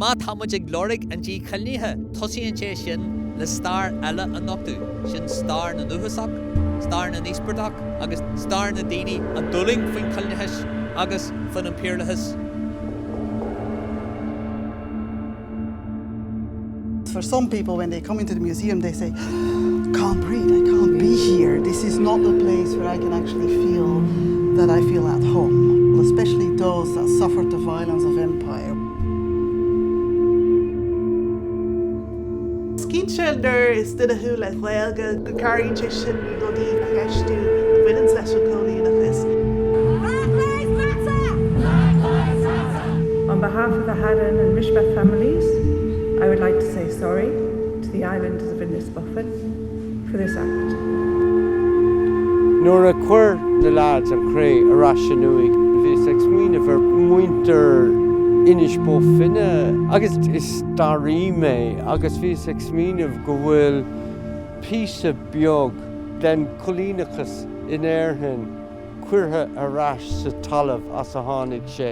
Má tá muid ag lorg an díchoilínithe, tosaíonn sé sin le stair eile a nochtadh, sin stair na ndúchasach, stair na n-íospartach agus stair na daoine a d'fhulaing faoin choilíneachas agus faoin impiriúlachas. For some people when they come into the museum they say can't breathe, I can't be here. This is not the place where I can actually feel that I feel at home, especially those that suffered the violence of empire. Is cinnte nuair is duine thú le Gaeilge go gcabhraíonn sé sin rudaí a cheistiú a bhaineann leis an choilíneachas. Black Lives Matter! Black Lives Matter! On behalf of the Hadden and Rishbeth families, I would like to say sorry to the islanders of Innisbofin for this act. Nuair a chuir na leaids an chré ar ais san uaigh, bhíos ag smaoineamh ar mhuintir Inis Bó Finne agus is staraí mé agus bhíos ag smaoineamh go bhfuil píosa beag den choilíneachas in Éirinn curtha ar ais sa talamh as a tháinig sé.